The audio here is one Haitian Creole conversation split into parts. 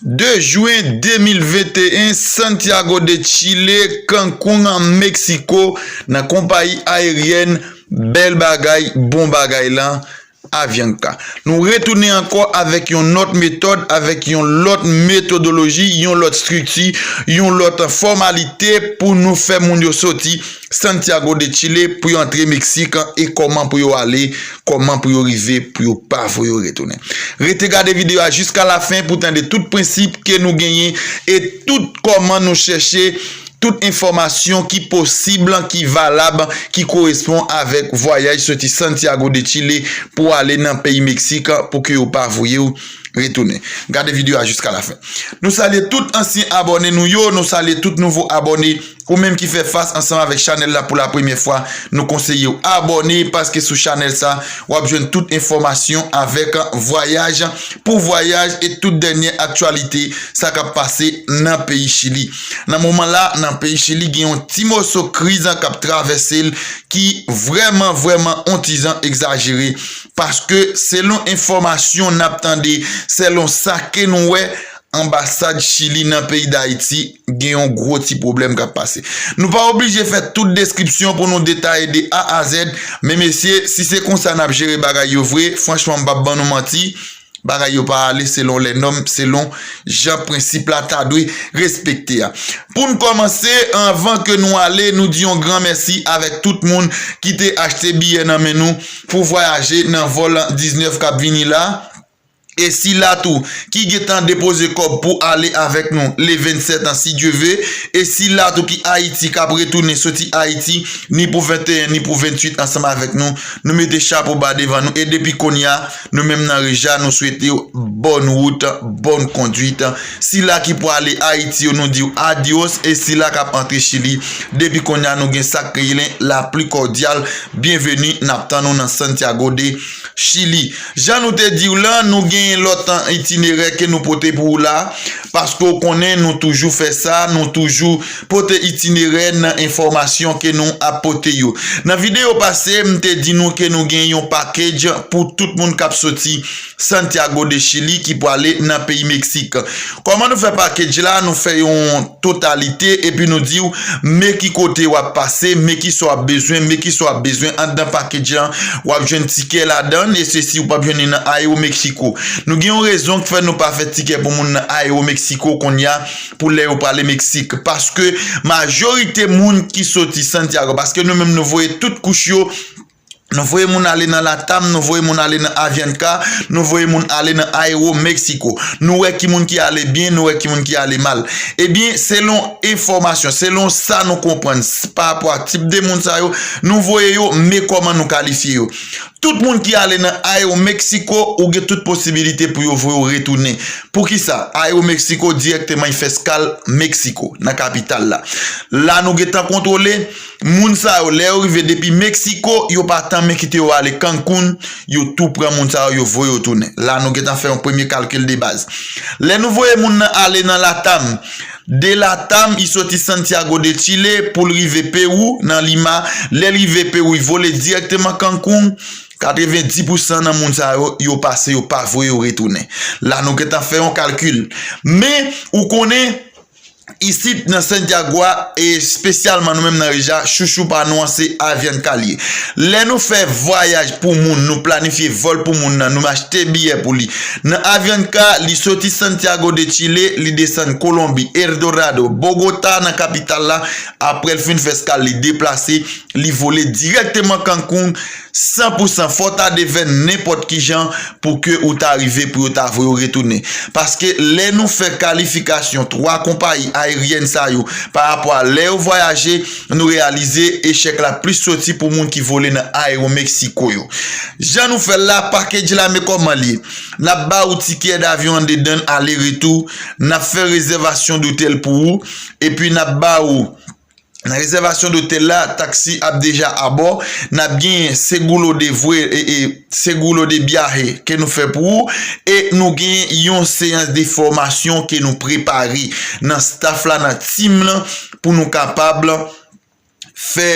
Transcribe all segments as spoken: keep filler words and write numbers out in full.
De jen de mil venteyen, Santiago de Chile, Cancún, Mexico, nan konpayi ayeryèn. Bèl bagay, bon bagay lan, Avianca. Nou retounen ankò avèk yon lòt metòd, avèk yon lòt metodoloji, yon lòt estrikti, yon lòt fòmalite pou nou fè moun yo soti Santiago de Chile pou yo antre Meksik, e kòman pou yo ale, kòman pou yo rive, pou yo pa voye yo retounen. Rete gade videyo a jiska lafen pou tande tout prensip ke nou genyen e tout kòman nou chèche tout enfòmasyon ki posib, ki valab, ki korespon avèk vwayaj soti Santiago de Chile pou ale nan peyi Meksik, pou ke yo pa voye w retounen. Gade videyo a jiska lafen. Nou salye tout ansyen abòne nou yo, nou salye tout nouvo abòne, ou menm ki fè fas ansanm avèk chanèl la pou la premyè fwa, nou konseye w abòne, paske sou chanèl sa, w ap jwenn tout enfòmasyon avèk vwayaj, pou vwayaj e tout dènye aktyalite, sa k ap pase nan peyi Chili. Nan moman la, nan peyi Chili, gen yon ti moso kriz k ap travèse l ki vrèman, vrèman on tizan egzajere, paske selon enfòmasyon n ap tande, selon sa ke nou wè, anbasad Chili nan peyi Dayiti gen yon gwo ti pwoblèm k ap pase. Nou pa oblije fè tout deskripsyon pou nou detaye de A a Z, men mesye, si se konsa n ap jere bagay yo vre, franchman, m p ap ban nou manti, bagay yo pa ale selon lè nòm, selon jan prensip la ta dwe respekte a. Pou n kòmanse, anvan ke nou ale, nou di yon gran mèsi avèk tout moun ki te achte biyè nan men nou pou vwayaje nan vòl diznèf k ap vini la. E sila tou ki gentan depoze kòb pou ale avèk nou le vennsèt an, si Dye ve, e sila tou ki Ayiti k ap retounen soti Ayiti, ni pou venteyen, ni pou venntuit ansanm avèk nou, nou mete chapo ba devan nou. E depi kounye a, nou menm nan Reja, nou swete w bòn wout, bòn konduit. Sila ki pou ale Ayiti yo, nou di w adios, e sila k ap antre Chili, depi kounye a, nou gen sa k rele la pli kòdyal byenveni, n ap tann ou nan Santiago de Chili. Jan nou te di w lan, nou genyen lòt itinerè ke nou pote pou ou la, paske w konnen nou toujou fè sa, nou toujou pote itinerè nan enfòmasyon ke nou ap pote yo. Nan videyo pase, m te di nou ke nou gen yon package pou tout moun k ap soti Santiago de Chili ki pou ale nan peyi Meksik. Kòman nou fè package la? Nou fè yon totalite, epi nou di w, men ki kote w ap pase, men ki sa w ap bezwen, men ki sa w ap bezwen anndan package lan. W ap jwenn tikè ladan l, e se si w p ap jwenn li nan Aeromexico. Nou gen yon rezon k fè nou pa fè tikè pou moun nan Aeromexico kounye a, pou lè yo prale Meksik. Paske majorite moun ki soti Santiago, paske nou menm nou voye tout kouch yo, nou voye moun ale nan Latam, nou voye moun ale nan Avianca, nou voye moun ale nan Aeromexico. Nou wè ki moun ki ale byen, nou wè ki moun ki ale mal. Ebyen, selon enfòmasyon, selon sa nou konprann, s-, pa rapò a tip de moun sa yo, nou voye yo, men kòman nou kalifye yo. Tout moun ki ale nan Aeromexico, ou gen tout posibilite pou yo voye w retounen. Poukisa? Aeromexico dirèkteman, li fè eskal Meksiko, nan kapital la. La nou gentan kontwole, moun sa yo, lè yo rive depi Meksiko, yo pa tanmen kite yo ale Cancun, yo tou pran moun sa yo, yo voye yo tounen. La nou gentan fè yon premye kalkil de baz. Lè nou voye moun nan ale nan Latam, de Latam, li soti Santiago de Chile pou l rive Pewou, nan Lima. Lè l rive Pewou, li vole dirèkteman Cancun. Katrevendi pousan nan moun sa yo, yo pase, yo pa voye yo retounen. La nou gentan fè yon kalkil. Men, ou konnen, isit nan Santiago a, e espesyalman nou menm nan Reja, chouchou pa nou an se Avianca li ye. Lè nou fè vwayaj pou moun, nou planifye vòl pou moun nan, nou achte biyè pou li. Nan Avianca, li soti Santiago de Chile, li desann Kolonbi, Eldorado, Bogota nan kapital la, apre l fin fè eskal, li deplase, li vole dirèkteman Cancun, san pou san, fò w ta devèn nenpòt ki jan pou ke ou ta rive pou yo ta voye w retounen. Paske lè nou fè kalifikasyon twa konpayi ayeryèn sa yo pa rapò a lè yo vwayaje, nou reyalize echèk la plis soti pou moun ki vole nan Aeromexico yo. Jan nou fè l la, package la, men kòman l ye. N ap ba ou tikè davyon andedan l, ale retou, n ap fè rezèvasyon dotèl pou ou, epi n ap ba ou Nan rezèvasyon dotèl la, taksi ap deja abò. N ap gen seguro de vue-, e, e, seguro de viaje ke nou fè pou ou. E nou gen yon seyans de fòmasyon ke nou prepare nan staff la, nan team lan, pou nou kapab fè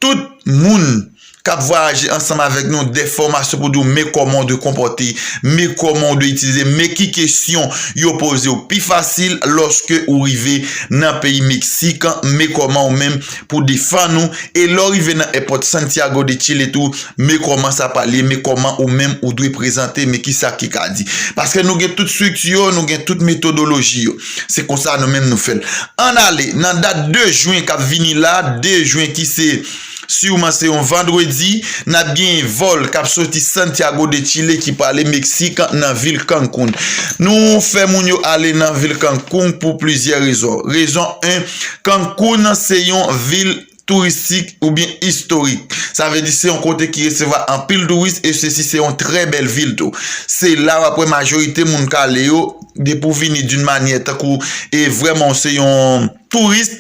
tout moun k ap vwayaje ansanm avèk nou de fòmasyon pou di w men kòman w dwe konpòte, men kòman w dwe itilize, men ki kesyon yo poze w pi fasil lòske ou rive nan peyi Meksik, men kòman ou menm pou defann ou, e lè w rive nan èpòt Santiago de Chile tou, men kòman sa pral ye, men kòman ou menm ou dwe prezante, men kisa ki ka di. Paske nou gen tout estrikti yo, nou gen tout metodoloji yo. Se konsa nou menm nou fè l. Ann ale, nan dat de jen k ap vini la, de jen ki se siman se yon vandredi, n ap gen vòl k ap soti Santiago de Chile ki prale Meksik nan vil Cancun. Nou fè moun yo ale nan vil Cancun pou plizyè rezon. Rezon en, Cancun se yon vil touristik oubyen istorik. Sa vle di se yon kote ki resevwa anpil touris e sesi se yon trè bèl vil tou. Se la w ap wè majorite moun k ale yo, depi w vini d'une manière tankou e vrèman w se yon touris,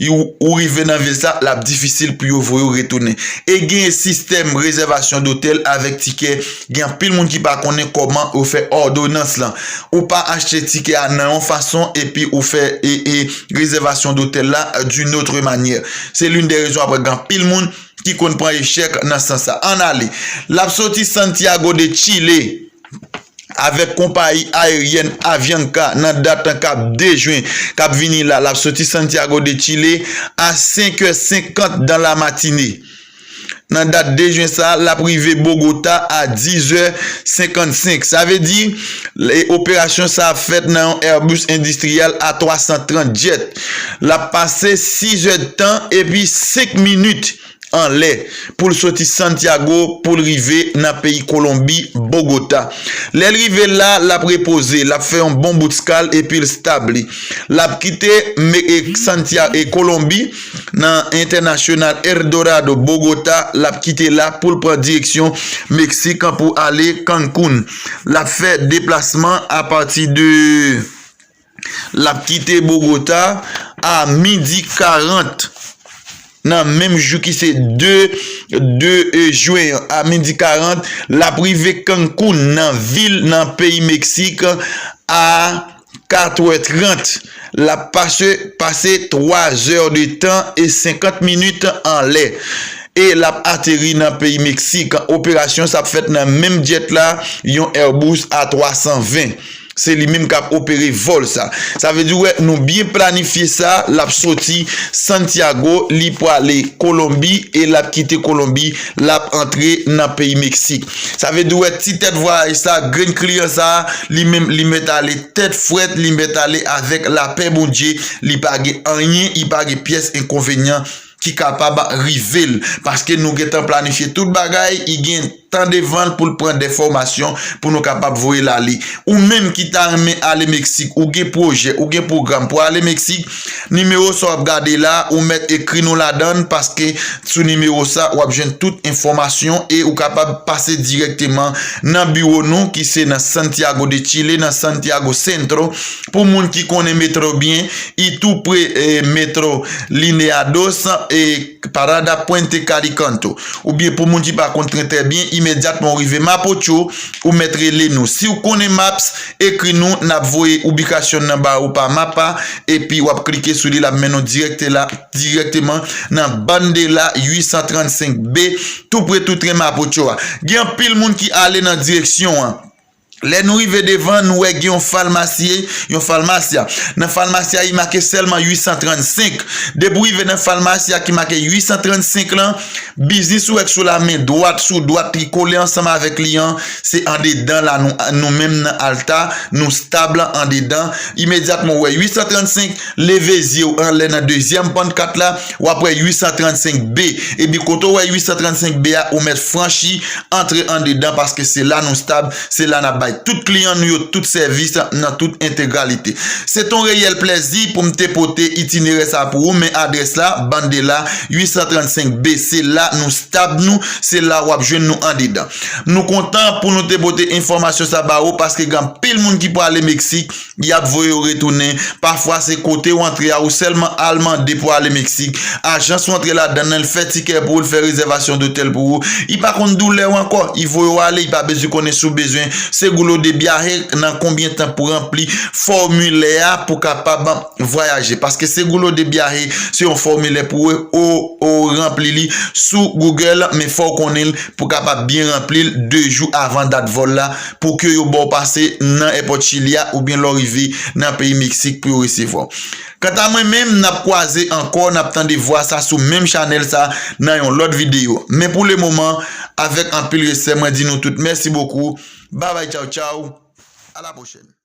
ou, ou rive nan vil sa, l ap difisil pou yo voye w retounen. E gen sistèm rezèvasyon dotèl avèk tikè, gen anpil moun ki pa konnen kòman yo fè òdonans lan. Ou pa achte tikè a nan yon fason epi ou fè e, e, rezèvasyon dotèl la d'une autre manière. Se l'une des raisons apre gen anpil moun ki konn pran echèk nan sans sa. Ann ale. L ap soti Santiago de Chile avèk konpayi ayeryèn Avianca nan dat k ap de jen k ap vini la. L ap soti Santiago de Chile a senk è senkant dan la matine. Nan dat de jen sa a, l ap rive Bogota a diz è senkannsenk. Sa vle di, operasyon sa a fèt nan yon Airbus endistriyèl A twa san trant jet. L ap pase sis è tan epi senk minit anlè pou l soti Santiago pou l rive nan peyi Kolonbi, Bogota. Lè l rive la, l ap repoze, l ap fè yon bon bout skal epi l stabli. L ap kite Santiago e Kolonbi nan entènasyonal Eldorado Bogota, l ap kite la pou l pran direksyon Meksik pou ale Cancun. L ap fè deplasman apati de L ap kite Bogota a midi karant nan menm jou ki se de, de jen an, a midi karant, l ap rive Cancun nan vil nan peyi Meksik a kat è trant. L ap pase, pase twa è de tan e senkant minit anlè. E l ap ateri nan peyi Meksik. Operasyon sa ap fèt nan menm jet la, yon Airbus A twa san ven. Se li menm k ap opere vòl sa. Sa vle di, wè, nou byen planifye sa, l ap soti Santiago, li prale Kolonbi, e l ap kite Kolonbi, l ap antre nan peyi Meksik. Sa vle di, wè, ti tèt vwayaj sa, grenn kliyan sa, li menm, li mèt ale tèt frèt, li mèt ale avèk lapè Bondye, li pa gen anyen, li pa gen pyès enkonvenyan ki kapab rive l, paske nou gentan planifye tout bagay, li gen tan devan l pou l pran de fòmasyon pou nou kapab voye l ale. Ou menm ki ta renmen ale Meksik, ou gen pwojè, ou gen pwogram pou ale Meksik, nimewo sa w ap gade la, ou mèt ekri nou ladan l, paske sou nimewo sa, w ap jwenn tout enfòmasyon e ou kapab pase dirèkteman nan biwo nou ki se nan Santiago de Chile, nan Santiago Centro. Pou moun ki konnen metro byen, li tou pre, eh, metro Lineados, eh, Parada Puente Calicanto. Oubyen pou moun ki pa konn trè trè byen, imedyatman w rive Mapocho, ou mèt rele nou. Si w konnen Maps, ekri nou, n ap voye ibikasyon nan ba ou pa mapa, epi w ap klike sou li, l ap mennen w dirèkte la, dirèkteman nan Bandela uit san trannsenk B, tou pre tou tren Mapocho a. Gen anpil moun ki ale nan direksyon an. Lè nou rive devan, nou wè gen yon falmasi, yon falmasya. Nan falmasya, li make sèlman uit san trannsenk. Depi w rive nan falmasya ki make uit san trannsenk lan, biznis ou wè k sou la men dwat, sou dwat, ki kole ansanm avèk li an, se andedan la, nou, nou menm nan Alta, nou stab andedan. Imedyatman, ou wè uit san trannsenk, leve zye w anlè nan dezyèm pannkat la, w ap wè uit san trannsenk B. Epi kote w wè uit san trannsenk B a, ou mèt franchi, antre andedan, paske se la nou stab, se la n ap bay tout kliyan nou yo tout sèvis nan tout entegralite. Se t on reyèl plèzi pou m te pote itinerè sa pou ou, men adrès la, Bandela, uit san trannsenk B, se la nou stab nou, se la w ap jwenn nou andedan. Nou kontan pou nou te pote enfòmasyon sa ba ou, paske gen anpil moun ki prale Meksik, y ap voye w retounen. Pafwa, se kote w antre a, ou sèlman al mande pou ale Meksik. Ajans ou antre ladan l, l fè tikè pou ou, l fè rezèvasyon dotèl pou ou. Li pa konn doulè w ankò. Li voye w ale, li pa bezwen konnen si w bezwen. Se Seguro de Viaje nan konbyen tan pou ranpli fòmilè a pou kapab vwayaje. Paske Seguro de Viaje se yon fòmilè pou ou, ou, ou ranpli li sou Google, men fò w konnen l pou kapab byen ranpli l de jou avan dat vòl la, pou ke yo ba w pase nan èpòt Chili a oubyen lè w rive nan peyi Meksik pou yo resevwa w. Kanta mwen menm, n ap kwaze ankò, n ap tande vwa sa sou menm chanèl sa nan yon lòt videyo. Men pou le moman, avèk anpil respè, mwen di nou tout mèsi bokou. Babay, tchaw, tchaw. A la pwochèn.